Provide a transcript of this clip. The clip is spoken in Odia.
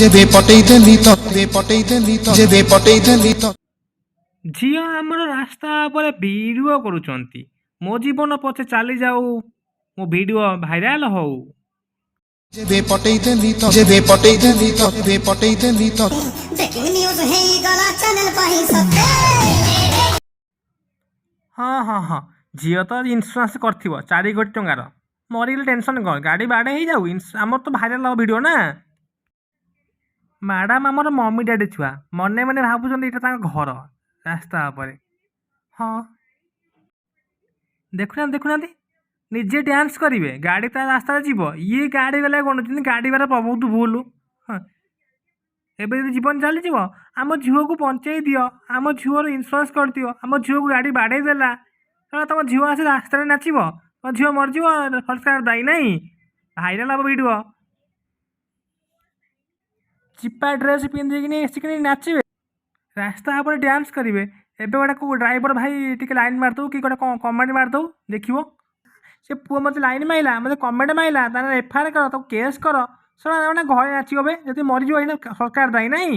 ଯେବେ ପଟେଇ ଦେଲି ତତେ, ପଟେଇ ଦେଲି ତ, ଯେବେ ପଟେଇ ଦେଲି ତ। ଝିଅ ଆମର ରାସ୍ତା ଉପରେ ଭିଡ଼ିଓ କରୁଛନ୍ତି। ମୋ ଜୀବନ ପଛେ ଚାଲିଯାଉ, ମୋ ଭିଡ଼ିଓ ଭାଇରାଲ ହଉ। ଯେବେ ପଟେଇ ଦେଲି ତ, ଯେବେ ପଟେଇ ଦେଲି ତ, ଯେବେ ପଟେଇ ଦେଲି ତ। ବ୍ରେକିଂ ନ୍ୟୁଜ୍ ହେଇଗଲା ଚ୍ୟାନେଲ ପାଇଁ ସତେ। ହଁ, ଝିଅ ତ ଇନ୍ସୁରାନ୍ସ କରିଥିବ 4 କୋଟି ଟଙ୍କାର। ମରିଗଲେ ଟେନସନ୍ କ'ଣ? ଗାଡ଼ି ବାଡ଼େଇ ହେଇଯାଉ, ଆମର ତ ଭାଇରାଲ ହବ ଭିଡ଼ିଓ ନା। ମ୍ୟାଡ଼ାମ୍ ଆମର ମମି ଡାଡ଼ି ଛୁଆ, ମନେ ମନେ ଭାବୁଛନ୍ତି ଏଇଟା ତାଙ୍କ ଘର, ରାସ୍ତା ଉପରେ। ହଁ, ଦେଖୁନାହାନ୍ତି, ଦେଖୁନାହାନ୍ତି, ନିଜେ ଡ୍ୟାନ୍ସ କରିବେ, ଗାଡ଼ି ତା ରାସ୍ତାରେ ଯିବ। ଇଏ ଗାଡ଼ି ବାଲା ଗଣୁଛନ୍ତି, ଗାଡ଼ି ବାଲା ବହୁତ ଭୁଲ। ହଁ, ଏବେ ଯଦି ଜୀବନ ଚାଲିଯିବ, ଆମ ଝିଅକୁ ବଞ୍ଚେଇ ଦିଅ, ଆମ ଝିଅର ଇନ୍ସୁରାନ୍ସ କରିଦିଅ, ଆମ ଝିଅକୁ ଗାଡ଼ି ବାଡ଼େଇ ଦେଲା। ଶଳା, ତମ ଝିଅ ଆସି ରାସ୍ତାରେ ନାଚିବ, ତମ ଝିଅ ମରିଯିବ, ସରକାର ଦାୟୀ ନାହିଁ। ଭାଇରାଲ ହବ ଭିଡ଼ିଓ। ଚିପା ଡ୍ରେସ୍ ପିନ୍ଧିକିନି ଆସିକିନି ନାଚିବେ, ରାସ୍ତା ଉପରେ ଡ୍ୟାନ୍ସ କରିବେ। ଏବେ ଗୋଟେ କେଉଁ ଡ୍ରାଇଭର ଭାଇ ଟିକେ ଲାଇନ୍ ମାରିଦେଉ କି ଗୋଟେ କ'ଣ କମେଣ୍ଟ ମାରିଦେଉ, ଦେଖିବ ସେ ପୁଅ ମୋତେ ଲାଇନ୍ ମାରିଲା, ମୋତେ କମେଣ୍ଟ ମାରିଲା, ତାହେଲେ ଏଫଆଇଆର କର, ତାକୁ କେସ୍ କର। ଶଳା, ମାନେ ଘରେ ନାଚିବ ବେ। ଯଦି ମରିଯିବ ଏଇନା, ସରକାର ଦାୟୀ ନାହିଁ।